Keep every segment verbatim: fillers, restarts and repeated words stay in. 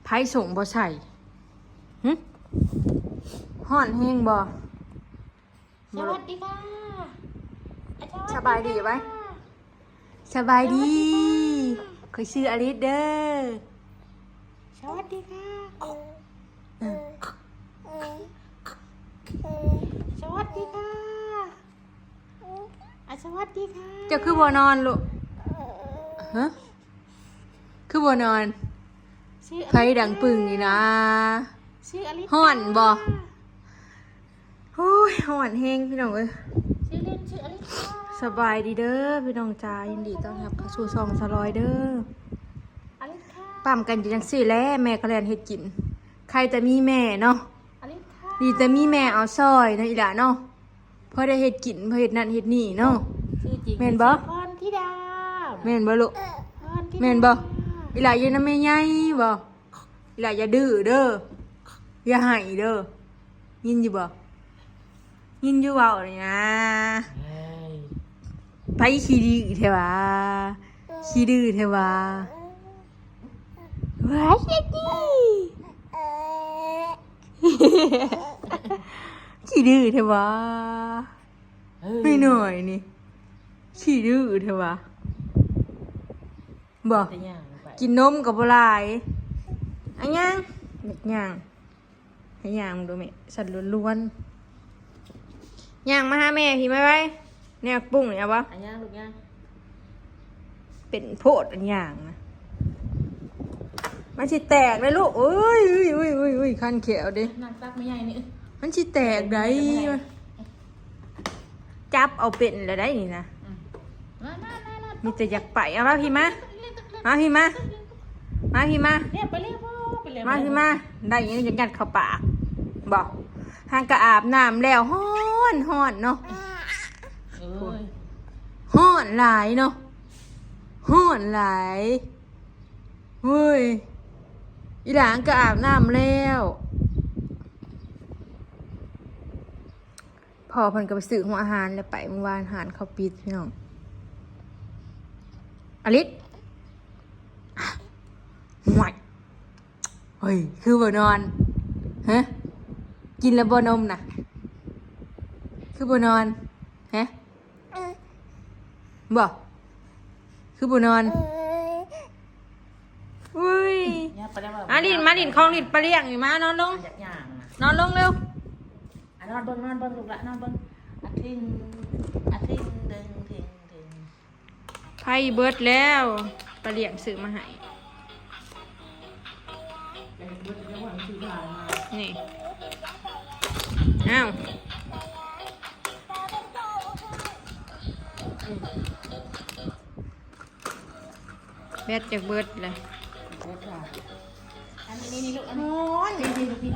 ไผส่งบ่ใส่ หึ ฮ้อนแฮงบ่ สวัสดีค่ะ สบายดีไว้ สบายดี สวัสดีค่ะ ข้อยชื่ออลิสเด้อ สวัสดีค่ะ เออ สวัสดีค่ะ อ่ะ สวัสดีค่ะ เจ้าคือบ่นอนลูก ฮะ คือบ่นอน ชื่ออลิส ไผดังปึ่งนี่นะ ชื่ออลิส ฮ้อนบ่ ค่ะ โอ้ย ฮ้อนแฮงพี่น้องเอ้ย ชื่อเล่นชื่ออลิสค่ะ สบายดีเด้อพี่น้องจ้า ยินดีต้อนรับเข้าสู่ช่องสาวลอยเด้อ อลิสค่ะ ปั๊มกันอยู่จังซี่แหละ แม่ก็แล่นเฮ็ดกิน ใครแต่มีแม่เนาะ อลิสค่ะ ดีแต่มีแม่เอาซอยเนาะอีหล่าเนาะ พอได้เฮ็ดกิน พอเฮ็ดนั่นเฮ็ดนี่เนาะ ชื่อจริง แม่นบ่ ชื่อพรธิดา แม่นบ่ลูก พรธิดา แม่นบ่ อีหล่าอยู่นำแม่ใหญ่บ่ อีหล่าอย่าดื้อเด้อ อย่าไห้เด้อ ยินอยู่บ่ ยินอยู่เว้านี่นะ เฮ้ย ไผขี้ดื้อแท้วะ ขี้ดื้อแท้วะ ว้าย เฮ็ดนี่ ขี้ดื้อแท้วะ เฮ้ย ไม่หน่อยนี่ ขี้ดื้อแท้วะ บ่ แต่ย่างไป กินนมก็บ่หลาย อะย่าง อยากย่าง ให้ย่างดูแม่ สั่นล้วนๆ ย่างมาหาแม่พี่ไว้ไว้ แนวปรุงนี่เอาบ่ อะย่างลูกย่าง เป็นโพดอันย่างนะ มันสิแตกเลยลูก โอ้ย อุ้ย อุ้ย อุ้ย อุ้ย คันแขวเด้ นั่งตักไม่ใหญ่นี่ มันสิแตกได้ จับเอาเป็นแล้วได้นี่นะ อืม มามามามา มีแต่อยากไป เอามาพี่มา มาพี่มา มาพี่มา เนี่ยไปเรียกพ่อไปเรียก มาพี่มา ได้ยังจะยัดเข้าปาก บอก หางกะอาบน้ำแล้ว ฮ้อนฮ้อนเนาะ เอ้ย ฮ้อนหลายเนาะ ฮ้อนหลาย เฮ้ย อีหลานก็อาบน้ำแล้ว พ่อเพิ่นก็ไปซื้อหัวอาหารแล้วไปเมื่อวาน หานเขาปิดพี่น้อง อลิส ห่วย เฮ้ย คือบ่นอน ฮะ กินแล้วบ่นมน่ะ คือบ่นอน ฮะ บ่ คือบ่นอน อุ้ย เนี่ยไปได้บ่ มาลิน มาลิน ของลินปลาเลี้ยงนี่ มานอนลง อยากย่างนะ นอนลงเร็ว อ่ะ นอนเบิ่ง นอนเบิ่งลูกละ นอนเบิ่ง อ่ะ ทิ้ง อ่ะ ทิ้ง ดึง ทิ้ง ทิ้ง ไพ่เบิดแล้ว ปลาเลี้ยงซื้อมาให้ นี่ อ้าว แบตจะเบิดเลย อันนี้ นี่ นี่ ลูก อันนี้ โอ้ย นี่ นี่ นี่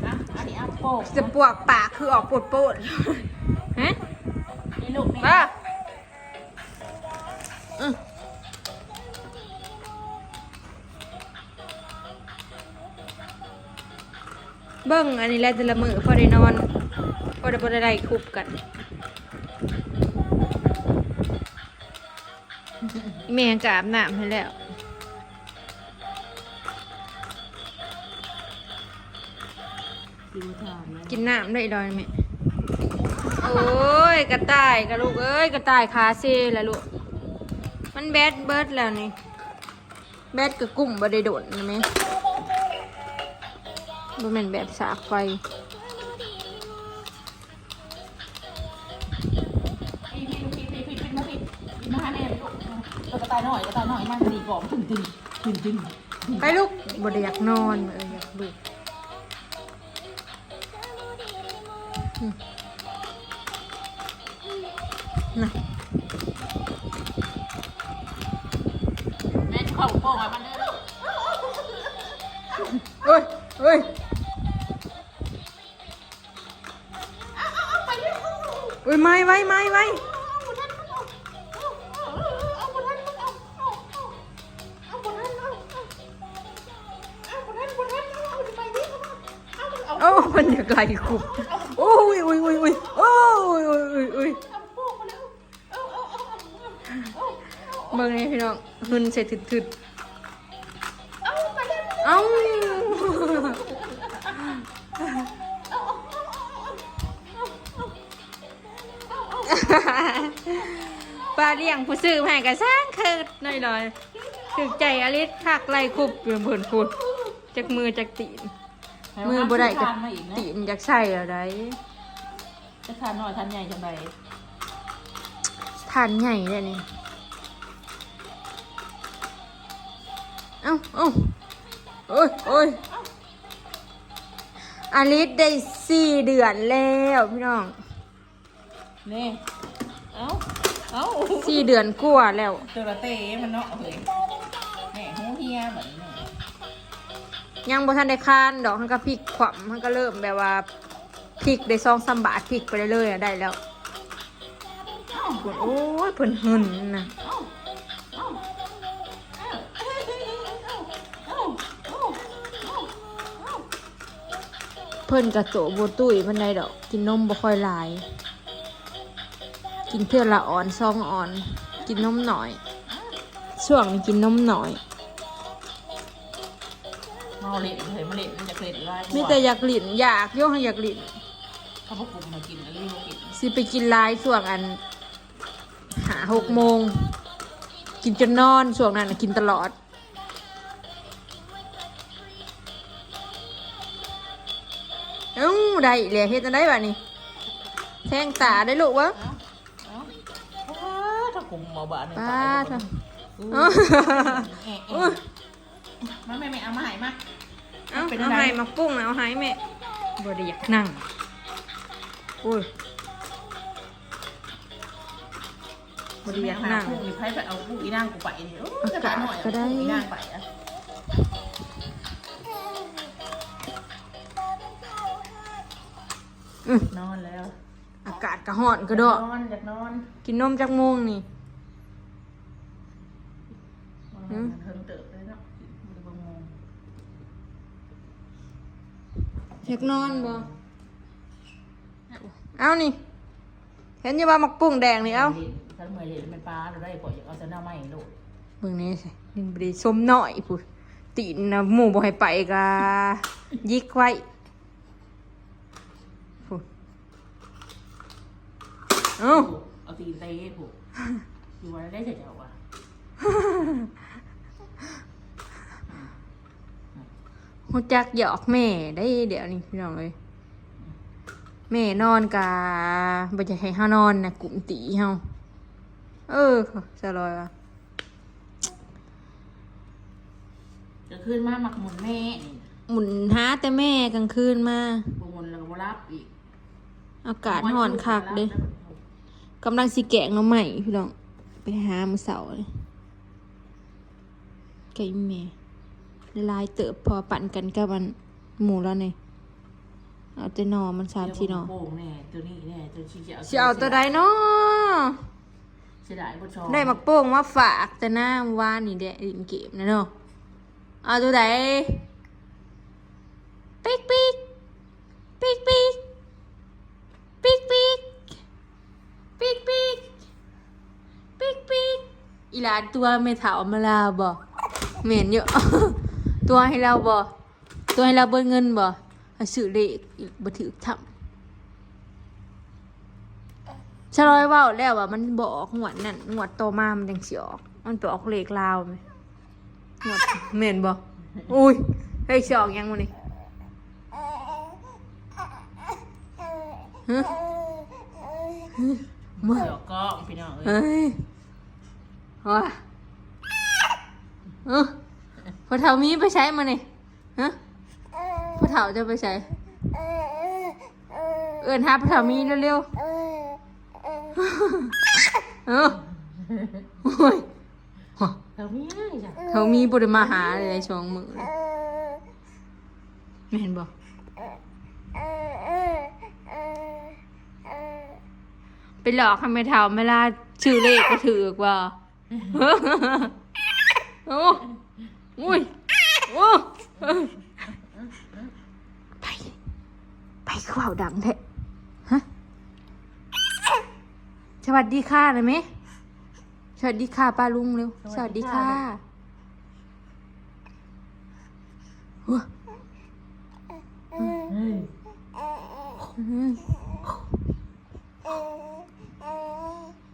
อ่ะ อันนี้เอาโป่ง จะปวกปากคือออกโปดๆ ฮะ นี่ ลูก นี่ เออ อืม เบิ่งอันนี้แหละแต่ละมื้อพอได้นอน พอได้ พอได้ไล่คุบกัน แม่ก็อาบน้ำให้แล้ว กินน้ำได้ดอยแม่ โอ้ย กระต่ายกะลูกเอ้ย กระต่ายขาเซละลูก มันแบตเบิดแล้วนี่ แบตกะกุ้มบ่ได้โดนนะแม่ บ่แม่นแบบสากไฟ พี่พี่ลูกพี่พี่พี่พี่มาพี่พี่มาหาแม่ลูก เออกระต่ายน้อย กระต่ายน้อยนั่งดีกล่อมตึงตึงตึงตึง ไปลูก บ่ได้อยากนอน เออ อยากลุก อืม น่ะ แม่เข้าโป่งอ่ะมันเด้อลูก เอ้ย เอ้ย เอ้ย ไม่ ไว้ ไม่ ไว้ โอ้ มันอยากไล่คุบ โอ้ย โอ้ย โอ้ย โอ้ย โอ้ย โอ้ย โอ้ย โอ้ย โอ้ย โอ้ย โอ้ย เบิ่งนี่พี่น้อง หึ่นใส่ถึดๆ เอ้า ปลาเลี้ยงผู้ซื้อมาให้ก็สร้างเคิดหน่อยๆ ถือใจอลิสคักไล่คุบอยู่เพิ่นพุด จักมือจักตีน มือบ่ได้ก็ ทานมาอีกนะ ตีนอยากใส่เอาได้ จะทานน้อยทานใหญ่จังใด ทานใหญ่เลยนี่ เอ้า เอ้า โอ้ย โอ้ย อลิสได้สี่เดือนแล้วพี่น้อง นี่ เอ้า เอ้า สี่เดือนกว่าแล้ว ตัวละเตมันเนาะเฮ้ย แหน่หูเฮียเหมือน ยังบ่ทันได้คานดอก มันก็พลิกขวำ มันก็เริ่มแบบว่า พลิกได้สองสามบาท พลิกไปเรื่อยๆอะ ได้แล้ว เอ้า โอ้ย เพิ่นหึ่นนะ เอ้า เอ้า เอ้า เอ้า เอ้า เอ้า เอ้า เพิ่นกะโตบ่ตุ้ยปานใดดอก กินนมบ่ค่อยหลาย กินเทื่อละออนสองออน กินนมหน่อย ช่วงนี้กินนมหน่อย เมาเล่นเลย มาเล่น มันอยากเล่นหลายกว่า มีแต่อยากหลิ้น อยากอยู่ อยากหลิ้น เขาบ่กลุ่มมากิน อันนี้บ่กิน สิไปกินหลายช่วงอัน ห้าหกโมง กินจนนอน ช่วงนั้นน่ะกินตลอด เอ้า ได้อีกแล้ว เฮ็ดจั่งใดบัดนี้ แทงตาได้ลูกเว้ย เอ้า เอ้า ว้า ถ้ากลุ่มมาบาดนี่ ป้า ตายแล้ว เถอะ อืม เอ้า แอะแอะ มาแม่ แม่เอามาให้มา เอ้า เป็นอะไร เอาให้มาปุ้งนะ เอาให้แม่ บ่ได้อยากนั่ง โอ้ย บ่ได้อยากนั่ง แม่หาปุ้งนี่ ไผไปเอาปุ้งอีนางกูไปนี่ โอ้ย อากาศ กระต่ายน้อย ก็ได้ เอาปุ้งอีนางไปอะ อืม นอนแล้ว อากาศก็ร้อนกระดอก นอน อยากนอน กินนมจักโมงนี่ อืม เพิ่งตื่นเลยเนาะ บ่ได้เบิ่งโมง อยากนอนบ่ เอานี่ เห็นอยู่ว่าหมากปุ้งแดงนี่ เอา ถ้าเมื่อยเล่นมันปลาเราได้ ปล่อยอยากเอาแต่หน้าไม้โลด เบิ่งนี่สิ นี่บ่ได้ส้มน้อยพุ้น ตีนนะ หมู่บ่ให้ไปกะ หยิกไว้ พุ้น เอ้า เอาตีนเตะพุ้น อยู่ว่าได้เฉยๆว่ะ ฮู้จักหยอกแม่ได้เดี๋ยวนี้พี่น้องเอ้ย แม่นอนกะบ่อยากให้เฮานอนนะ กลุ่มตีเฮา เออ สะลอยว่ะ กลางคืนมามักหมุนแม่นี่ หมุนหาแต่แม่กลางคืนมา บ่หมุนแล้วก็บ่หลับอีก อากาศร้อนคักเด้ กำลังสิแกงหน่อไม้พี่น้อง ไปหามื้อเช้าเลย ไก่แม่ หลายเติบ พอปั่นกันกับอันหมู่แล้วนี่ เอาแต่หน่อมันสามสี่หน่อ เดี๋ยวโป่งแน่ ตัวนี้แน่ ตัวที่จะเอา สิเอาตัวใดน้อ เสียดายบ่ชอบ ได้หมากโป่งมาฝากแต่หน้าว่านนี่แหละ เล่นเกมนะเนาะ เอาตัวใด ปิ๊กปิ๊ก ปิ๊กปิ๊ก ปิ๊กปิ๊ก ปิ๊กปิ๊ก ปิ๊กปิ๊ก อีหลานตัวแม่เฒ่ามาลาบ่ แม่นอยู่ ตัวให้เราบ่ ตัวให้เราเบิดเงินบ่ ให้ซื้อเลขอีกบ่ถืกทำ สะลอยเว้าแล้วว่ามันบ่ออกงวดนั้น งวดต่อมามันจังสิออก มันไปออกเลขลาวแหม งวด แม่นบ่ อุ้ย เลขสิออกหยังมื้อนี้ ฮะ มา เดี๋ยวก็พี่น้องเอ้ย เฮ้ย ว่า เออ พ่อเฒ่ามีไปไสมื้อนี้ ฮะ พ่อเฒ่าจะไปไส เอิ้นหาพ่อเฒ่ามีเร็วๆ เออ โอ้ย เฒ่ามีหยังจ้ะ เฒ่ามีบ่ได้มาหาเลยสองมื้อ แม่นบ่ ไปหลอกให้แม่เฒ่าแม่ลาซื้อเลขบ่ถืกบ่ โอ้ อุ้ย โอ้ ไป ไป คือเว้าดังแท้ ฮะ สวัสดีค่ะนะแม่ สวัสดีค่ะป้าลุงเร็ว สวัสดีค่ะ สวัสดีค่ะ หัว อืม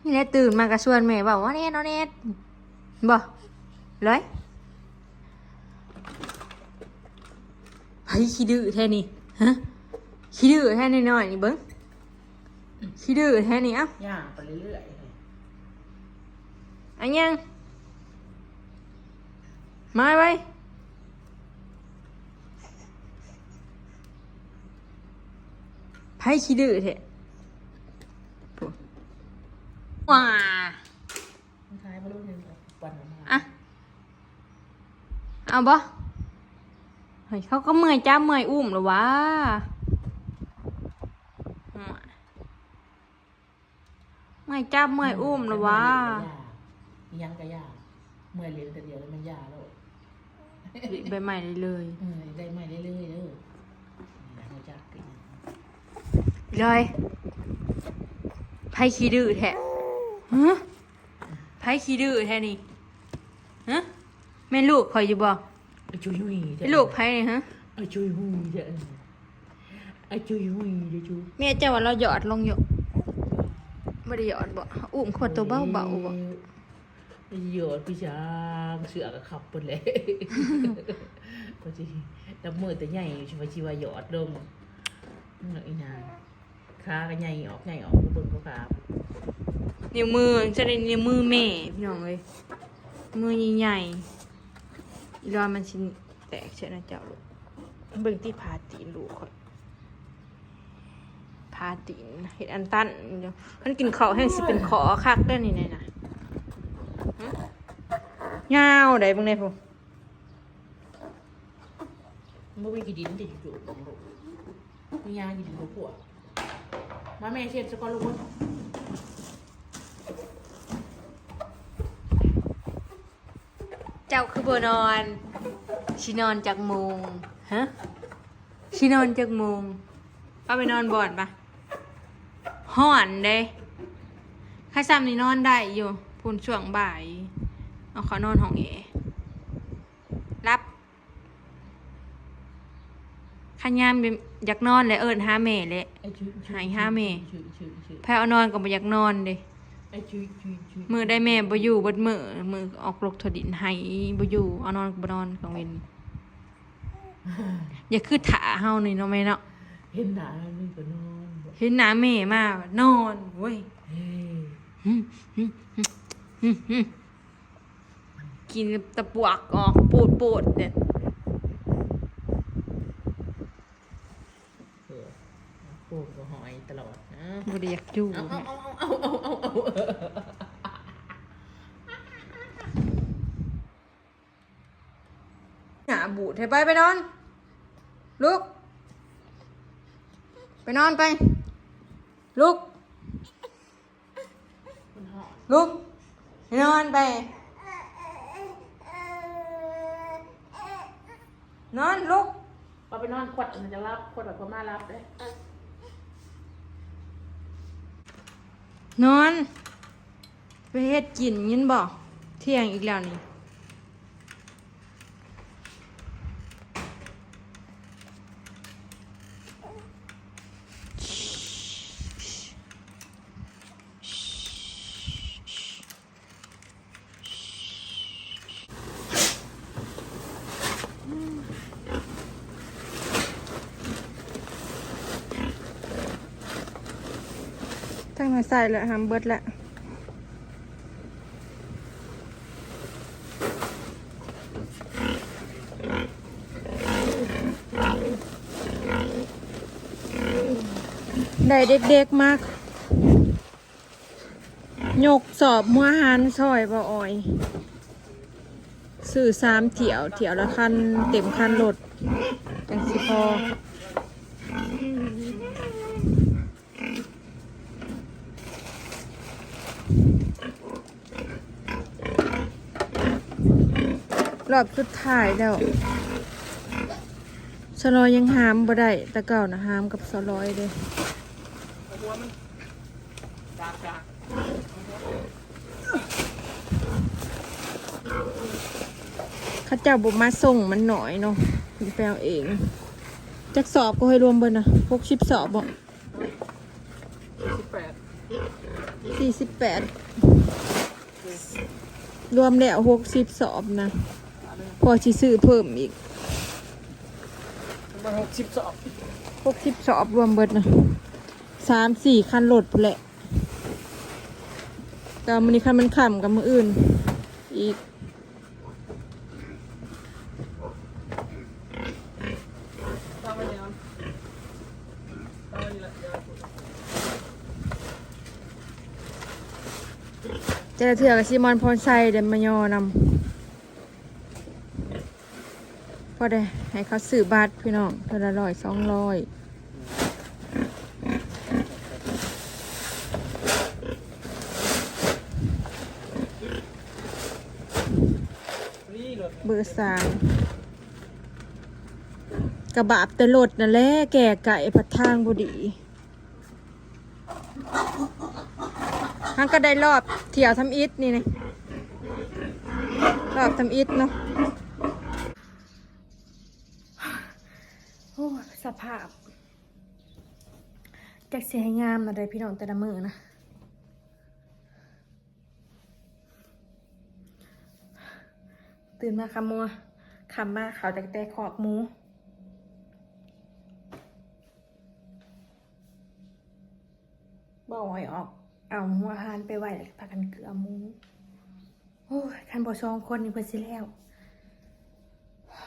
นี่แหละตื่นมากะชวนแม่เว้าว่าแน่นอนแน่บ่เลย ไผขี้ดื้อแท้นี่ ฮะ ขี้ดื้อแท้นี่น้อยนี่เบิ่ง ขี้ดื้อแท้นี่ เอ้า ย่างไปเรื่อยๆ อันยัง มาไว้ ไผขี้ดื้อแท้ ว้า มันคล้ายบ่รู้เห็นบ่ ควันออกมา อะ เอาบ่ เฮ้ย เขาก็เมื่อยจับเมื่อยอุ้มแล้ววะ เมื่อยจับเมื่อยอุ้มแล้ววะ อิหยังก็ย่า เมื่อยเล่นแต่เดียวแล้วมันย่าแล้ว ใบใหม่เลยเลย เออ ได้ใหม่เรื่อยๆเด้อ หัวจักเป็นหยัง เลย ไผขี้ดื้อแท้ ฮะ ไผขี้ดื้อแท้นี่ ฮะ แม่นลูกข่อยอยู่บ่ ไอ้จุยหุยแท้ เป็นลูกไผนี่ฮะ ไอ้จุยหุยแท้ ไอ้จุยหุยเด้อจุย แม่เจ้าว่าเราหยอดลงอยู่ บ่ได้หยอดบ่ อุ้มขวดตัวเบาๆบ่ หยอดพี่ช้าง เสือก็ขับเพิ่นแหละ พอดี แต่มือแต่ใหญ่อยู่ ชิวาชิวาหยอดลง อีนาง ขาก็ใหญ่ออกใหญ่ออก เบิ่งเขาขา นิ้วมือ จะได้นิ้วมือแม่ พี่น้องเอ้ย มือใหญ่ๆ อีรอนมันสิแตกใช่นะเจ้าลูก เบิ่งที่พาตีนลูกข่อย พาตีนเฮ็ดอันตันอยู่ มันกินข้าวแห้งสิเป็นขอคักได้อนี่นะ หึ ยาวได้เบิ่งได้พุ้น มันบ่มีขี้ดินติอยู่ๆ บ่มียาขี้ดินบ่พวก มาแม่เช็ดซะก่อนลูกเอ้ย เจ้าคือบ่นอน สินอนจักโมง ฮะ สินอนจักโมง เอาไปนอนบ่อนปะ ฮ้อนเด้ ข้าซ้ำนี่นอนได้อยู่ พุ้นช่วงบ่าย เอาเขานอนห้องแอร์ หลับ คันยามอยากนอนแหละ เอิ้นหาแม่แหละ ไอ้จุย ไห้หาแม่ จุย จุย จุย ไผเอานอนก็บ่อยากนอนเด้ ไอ้จุย จุย จุย มื้อใดแม่บ่อยู่เบิดมื้อ มื้อออกลกถดินไห้บ่อยู่ เอานอนก็บ่นอนกลางเว็น อย่าคือถ่าเฮานี่เนาะแม่เนาะ เห็นหน้าแม่ก็นอนบ่ เห็นหน้าแม่มานอนเว้ย เฮ้ย หึ หึ หึ หึ หึ กินตะปวกออกปูดๆเนี่ย เออ โกนก็หอยตลอดนะ บ่ได้อยากอยู่ เอา เอา เอา หน้าบูดให้ไป ไปนอน ลุก ไปนอนไป ลุก ลุก ไปนอนไป นอนลุก เอาไปนอนขวดมันจะรับ ขวดแบบพม่ารับเลย นอน ไปเฮ็ดกินยินบ่ เที่ยงอีกแล้วนี่ ทั้งในใส่และหามเบิดและ ได้เด็กๆมาก ยกสอบหัวหารซอยบ่ออย ซื้อสามเที่ยว เที่ยวละคัน เต็มคันรถ จังสิพอ รอบสุดท้ายแล้ว สลอยยังหามบ่ได้ แต่เก่านะหามกับสลอยเด้ หัวมันดากดาก เ เขาเจ้าบ่มาส่งมันหน่อยเนาะ เพิ่นไปเอาเอง จักสอบก็ให้รวมเบิดนะ หกสิบสอบบ่ สิบแปด สี่สิบแปด รวมแล้วหกสิบสอบนะ พอสิซื้อเพิ่มอีก ประมาณหกสิบสอบ หกสิบสอบรวมเบิดนะ สามสี่คันรถพู้นแหละ แต่มื้อนี้คันมันค่ำกับมื้ออื่น อีก แต่ละเทื่อก็สิม่อนพรไซเด้มายอนำ พอได้ให้เขาซื้อบัตรพี่น้อง เทื่อละร้อยสองร้อย เบอร์สาม กะบาปแต่รถนั่นแหละ แก่ไก่พัดทางบ่ดี มันก็ได้รอบเที่ยวทำอิฐนี่นะ รอบทำอิฐเนาะ โอ้ย สภาพ จักสิให้งามนะเด้อพี่น้องแต่ละมื้อนะ ตื่นมาค่ำมัว ค่ำมาเขาตั้งแต่คอกหมู บ่ออยออก เอาหัวหานไปไว้แล้วก็พากันเกือหมู โอ้ย คันบ่สองคนนี่เพิ่นสิแล้ว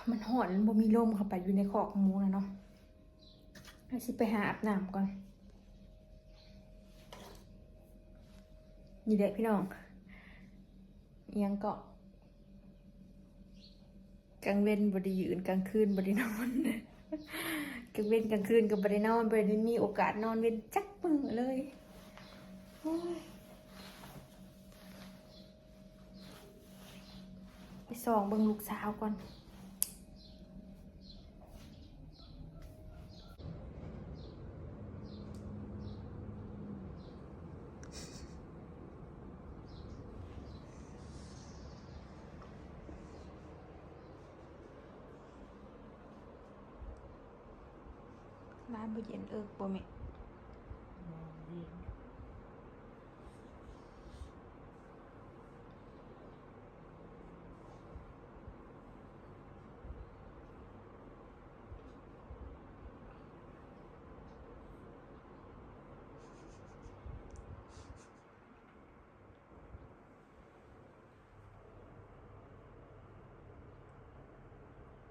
มันฮ้อน มันบ่มีลมเข้าไปอยู่ในคอกหมูนะเนาะ เอาสิไปหาอาบน้ำก่อน นี่แหละพี่น้อง อิหยังเกาะ กลางเว็นบ่ได้ยืน กลางคืนบ่ได้นอน กลางเว็นกลางคืนก็บ่ได้นอน บ่ได้มีโอกาสนอนเว็นจักมื้อเลย โอ้ย ไปส่องเบิ่งลูกสาวก่อน ร้านบ่เย็นเอิกบ่แม่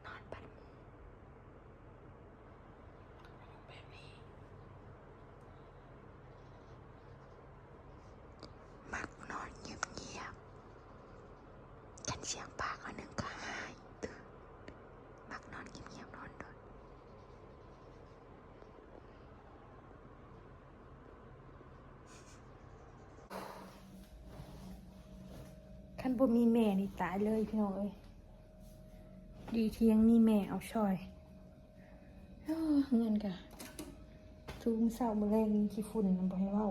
นอนปัดหมู่ แบบนี้ มักนอนเงียบๆ คันเสียงปากอันหนึ่งก็หายตื่น มักนอนเงียบๆ นอนโดด คันบ่มีแม่นี่ตายเลยพี่น้องเอ้ย ดีที่ยังมีแม่เอาช่อย อ้อ เงินกะทุกเช้ามื้อแรกนี่ขี้ฝุ่นมันบ่ให้เว้า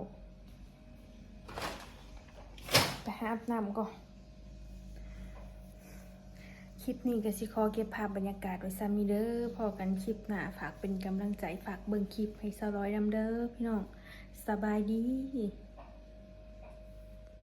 ไปหาอาบน้ำก่อน คลิปนี้ก็สิขอเก็บภาพบรรยากาศไว้ซ้ำนี้เด้อ พ้อกันคลิปหน้า ฝากเป็นกำลังใจ ฝากเบิ่งคลิปให้สาวร้อยนำเด้อพี่น้อง สบายดี